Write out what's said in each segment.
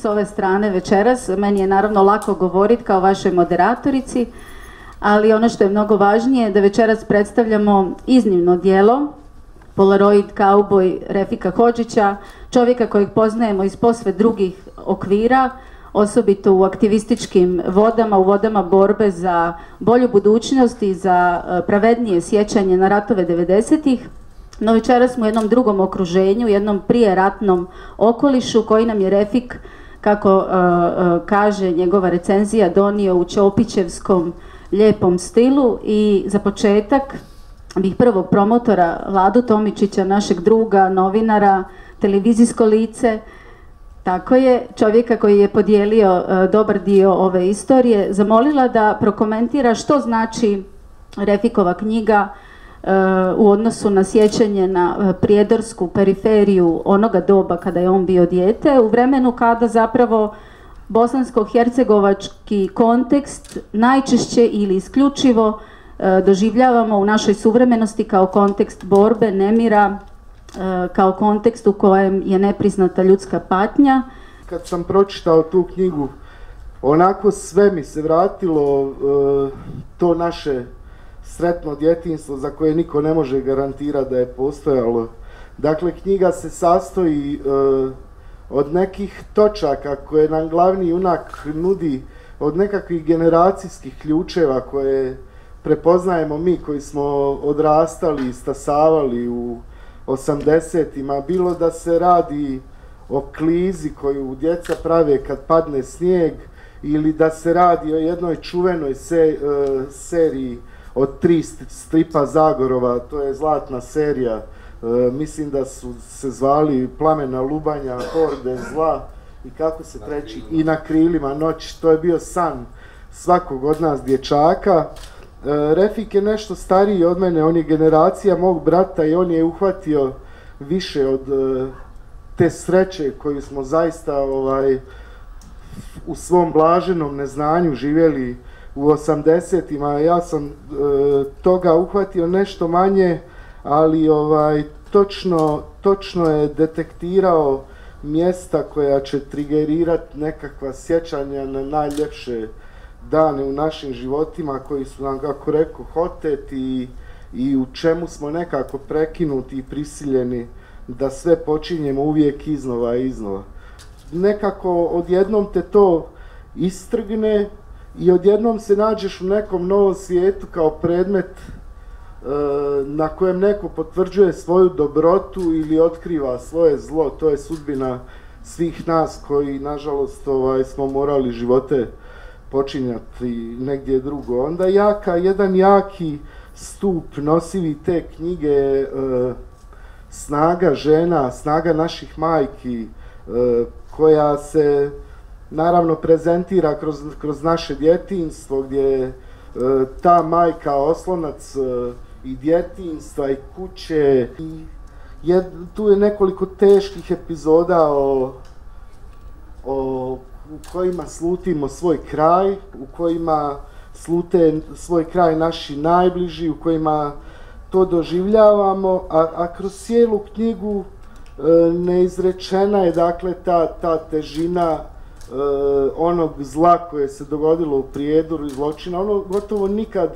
s ove strane večeras. Meni je naravno lako govoriti kao vašoj moderatorici, ali ono što je mnogo važnije je da večeras predstavljamo iznimno djelo, Polaroid kauboj Refika Hodžića, čovjeka kojeg poznajemo iz posve drugih okvira, osobito u aktivističkim vodama, u vodama borbe za bolju budućnost i za pravednije sjećanje na ratove 90-ih. No večeras smo u jednom drugom okruženju, jednom prijeratnom okolišu koji nam je Refik, kako kaže njegova recenzija, donio u Ćopićevskom lijepom stilu. I za početak bih prvog promotora Vladu Tomičića, našeg druga, novinara, televizijsko lice, tako je, čovjeka koji je podijelio dobar dio ove istorije, zamolila da prokomentira što znači Refikova knjiga u odnosu na sjećanje na prijedorsku periferiju onoga doba kada je on bio dijete, u vremenu kada zapravo bosansko-hercegovački kontekst najčešće ili isključivo doživljavamo u našoj suvremenosti kao kontekst borbe, nemira, kao kontekst u kojem je nepriznata ljudska patnja. Kad sam pročitao tu knjigu, onako sve mi se vratilo to naše sretno djetinjstvo za koje niko ne može garantirati da je postojalo. Dakle, knjiga se sastoji od nekih točaka koje nam glavni junak nudi, od nekakvih generacijskih ključeva koje prepoznajemo mi koji smo odrastali i stasavali u 80-ima, bilo da se radi o klizi koju djeca prave kad padne snijeg, ili da se radi o jednoj čuvenoj seriji od 3 stripa Zagorova, to je zlatna serija, mislim da su se zvali Plamena lubanja, Horde zla i kako se treći, i Na krilima noći. To je bio san svakog od nas dječaka. Refik je nešto stariji od mene, on je generacija mog brata i on je uhvatio više od te sreće koju smo zaista u svom blaženom neznanju živjeli u 80-ima. Ja sam toga uhvatio nešto manje, ali točno je detektirao mjesta koja će trigerirati nekakva sjećanja na najljepše dane u našim životima koji su nam, kako rekao, oteti i u čemu smo nekako prekinuti i prisiljeni da sve počinjemo uvijek iznova i iznova. Nekako odjednom te to istrgne i odjednom se nađeš u nekom novom svijetu kao predmet na kojem neko potvrđuje svoju dobrotu ili otkriva svoje zlo. To je sudbina svih nas koji, nažalost, smo morali živote počinjati negdje drugo. Onda jedan jaki stup nosivi te knjige, snaga žena, snaga naših majki, koja se naravno prezentira kroz naše djetinjstvo, gdje je ta majka oslonac i djetinjstva i kuće. Tu je nekoliko teških epizoda u kojima slutimo svoj kraj, u kojima slute svoj kraj naši najbliži, u kojima to doživljavamo, a kroz cijelu knjigu neizrečena je dakle ta težina onog zla koje se dogodilo u Prijedoru i zločina. Ono gotovo nikad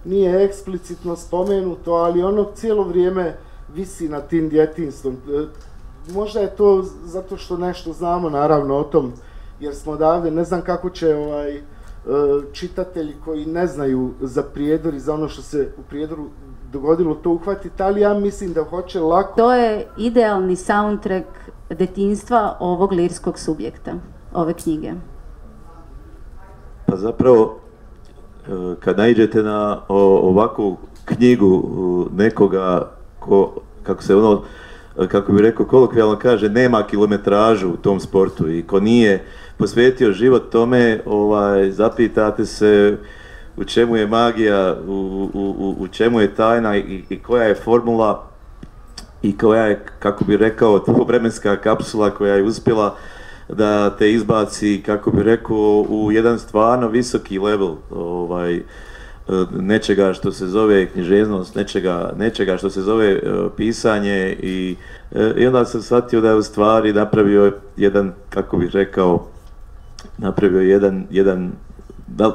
nije eksplicitno spomenuto, ali ono cijelo vrijeme visi nad tim djetinjstvom. Možda je to zato što nešto znamo naravno o tom, jer smo odavde. Ne znam kako će čitatelji koji ne znaju za Prijedor i za ono što se u Prijedoru dogodilo to uhvatiti, ali ja mislim da hoće lako. To je idealni soundtrack djetinjstva ovog lirskog subjekta, ove knjige. Pa zapravo, kad naiđete na ovakvu knjigu nekoga kako bi rekao, kolokvijalno kaže, nema kilometražu u tom sportu i ko nije posvetio život tome, zapitate se u čemu je magija, u čemu je tajna i koja je formula i koja je, kako bi rekao, vremenska kapsula koja je uspjela da te izbaci, kako bi rekao, u jedan stvarno visoki level nečega što se zove književnost, nečega što se zove pisanje i onda sam shvatio da je u stvari napravio jedan, kako bih rekao, napravio jedan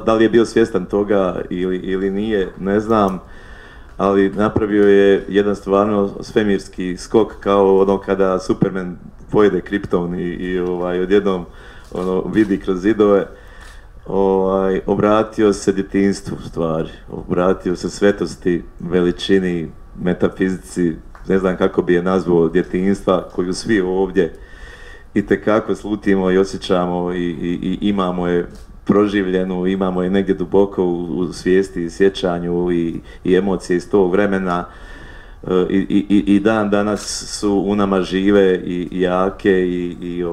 da li je bio svjestan toga ili nije, ne znam, ali napravio je jedan stvarno svemirski skok kao ono kada Superman pojede Krypton i odjednom vidi kroz zidove. Obratio se djetinjstvu u stvari, obratio se svetosti, veličini, metafizici, ne znam kako bi je nazvao, djetinjstva koju svi ovdje itekako slutimo i osjećamo i imamo je proživljenu, imamo je negdje duboko u svijesti i sjećanju i emocije iz tog vremena i dan danas su u nama žive i jake i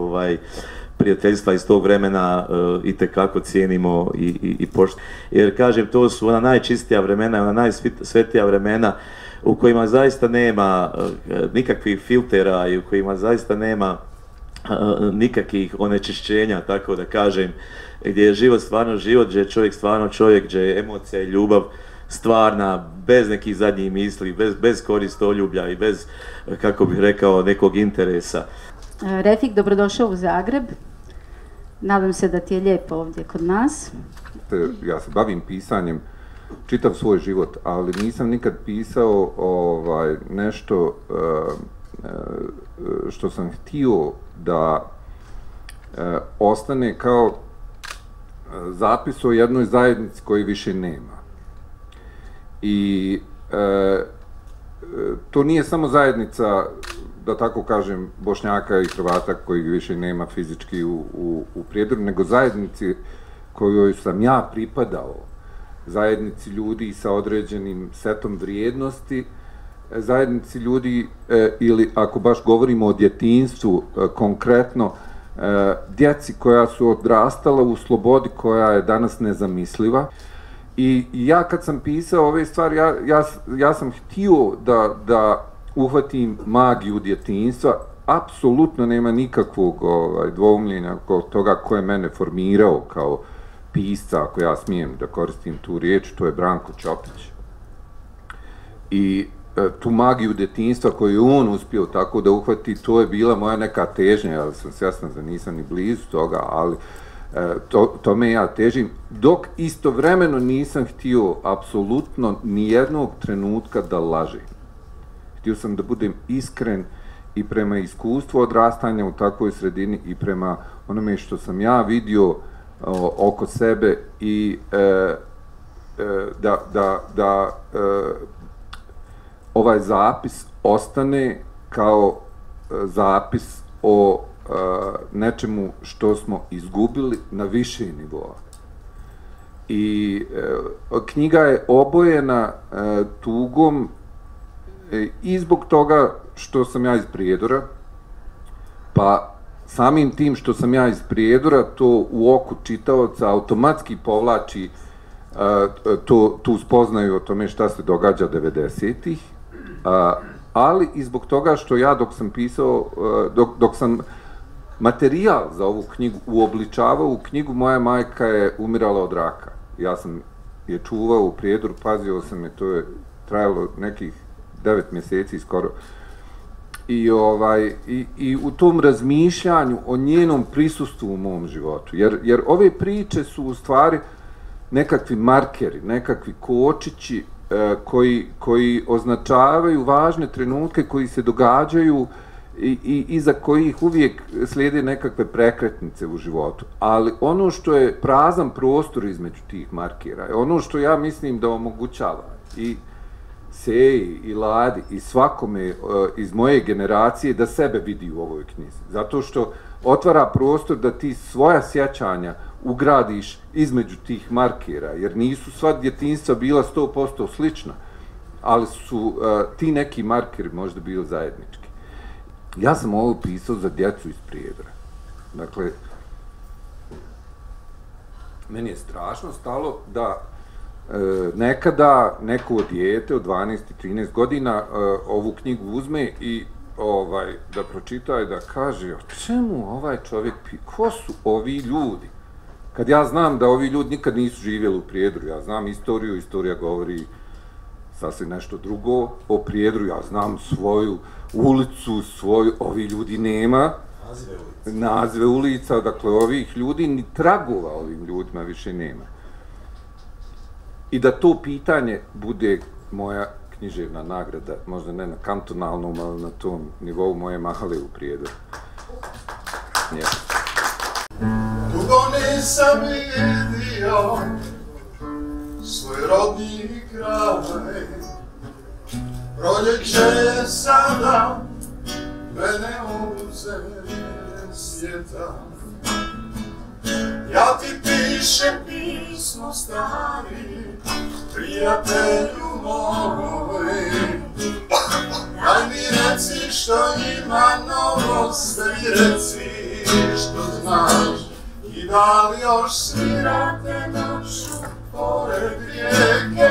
prijateljstva iz tog vremena itekako cijenimo i poštujemo. Jer kažem, to su ona najčistija vremena, ona najsvetija vremena u kojima zaista nema nikakvih filtera i u kojima zaista nema nikakvih onečišćenja, tako da kažem, gdje je život stvarno život, gdje je čovjek stvarno čovjek, gdje je emocija i ljubav stvarna, bez nekih zadnjih misli, bez koristoljublja i bez, kako bih rekao, nekog interesa. Refik, dobrodošao u Zagreb. Nadam se da ti je lijepo ovdje kod nas. Ja se bavim pisanjem čitav svoj život, ali nisam nikad pisao nešto što sam htio da ostane kao zapis o jednoj zajednici koji više nema. I to nije samo zajednica, da tako kažem, Bošnjaka i Hrvata koji više nema fizički u Prijedoru, nego zajednici kojoj sam ja pripadao, zajednici ljudi sa određenim setom vrijednosti, zajednici ljudi, ili ako baš govorimo o djetinjstvu konkretno, djeci koja su odrastala u slobodi koja je danas nezamisliva. I ja kad sam pisao ove stvari, ja sam htio da uhvatim magiju djetinjstva. Apsolutno nema nikakvog dvoumljenja oko toga ko je mene formirao kao pisca, ako ja smijem da koristim tu riječ, to je Branko Ćopić. I tu magiju djetinjstva koju je on uspio tako da uhvati, to je bila moja neka težnja, ali sam svjestan da nisam ni blizu toga, ali tome ja težim, dok istovremeno nisam htio apsolutno nijednog trenutka da lažem. Htio sam da budem iskren i prema iskustvu odrastanja u takvoj sredini i prema onome što sam ja vidio oko sebe i da ovaj zapis ostane kao zapis o nečemu što smo izgubili na više nivoa. I knjiga je obojena tugom i zbog toga što sam ja iz Prijedora, pa samim tim što sam ja iz Prijedora, to u oku čitaoca automatski povlači tu spoznaju o tome šta se događa 90-ih, ali i zbog toga što ja dok sam pisao, dok sam materijal za ovu knjigu uobličavao u knjigu, moja majka je umirala od raka. Ja sam je čuvao u Prijedoru, pazio sam je, to je trajalo nekih 9 mjeseci skoro. I u tom razmišljanju o njenom prisustvu u mom životu. Jer ove priče su u stvari nekakvi markeri, nekakvi kočići koji označavaju važne trenutke koji se događaju i iza kojih uvijek slijede nekakve prekretnice u životu. Ali ono što je prazan prostor između tih markera, ono što ja mislim da omogućava i Seji i Ladi i svakome iz moje generacije da sebe vidi u ovoj knjizi. Zato što otvara prostor da ti svoja sjećanja ugradiš između tih markera, jer nisu sva djetinjstva bila 100% slična, ali su ti neki markeri možda bili zajednički. Ja sam ovo pisao za djecu iz Prijedora. Dakle, meni je strašno stalo da nekada neko dijete od 12-13 godina ovu knjigu uzme i da pročita i da kaže o čemu ovaj čovjek, ko su ovi ljudi Kad ja znam da ovi ljudi nikad nisu živjeli u Prijedru, ja znam istoriju, istorija govori sasvim nešto drugo o Prijedru, ja znam svoju ulicu, ovi ljudi nema nazive ulica, dakle ovih ljudi, ni tragova ovim ljudima više nema. I da to pitanje bude moja književna nagrada, možda ne na kantonalnom, ali na tom nivou moje mahale u Prijedoru. Dugo nisam vidio svoj rodni kraj, proljeće je sada mene uzeli svijeta. Ja ti pišem pismo stari, prijatelju moj, daj mi reci što ima novo, sve mi reci što znaš, i da li još svirate noću pored rijeke.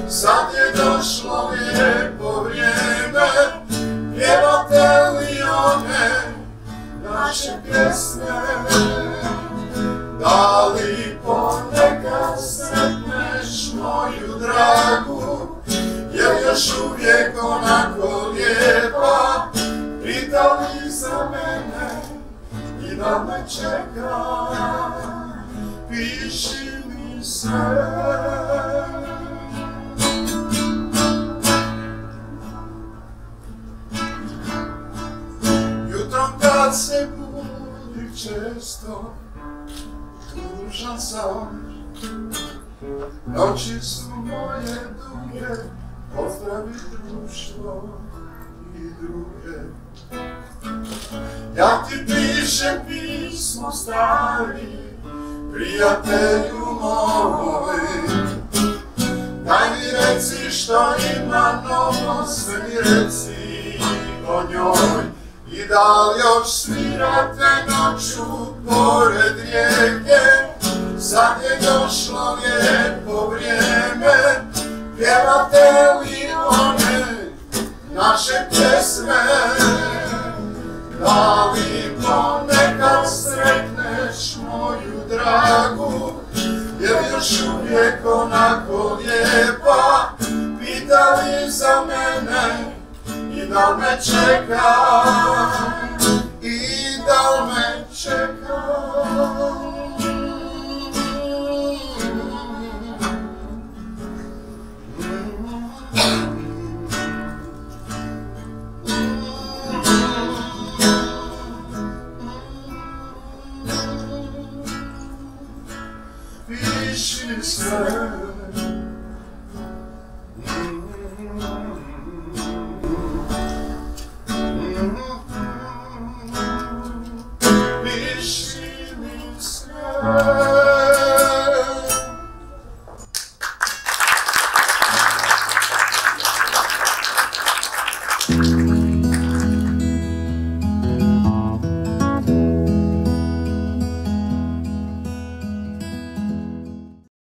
Sad je došlo lijepo vrijeme, pjevate li one naše pjesme? Da li ponekad sretneš moju dragu, jer još uvijek onako lijepa, pita li za mene i da me čeka, piši mi sve. Jutrom kad se budim često, tužan sam, noći su moje duge, pozdravi društvo i druge. Ja ti pišem pismo stari, prijatelju moj, daj mi reci što ima novo, sve mi reci o njoj. I da li još svirate noću pored rijeke, sad je došlo lijepo vrijeme, pjevate li one naše pjesme? Da li ponekad sretneš moju dragu, jer još uvijek onako lijepa, pita li za mene i da me čeka, i da me čeka. Piši mi sve. Piši mi sve.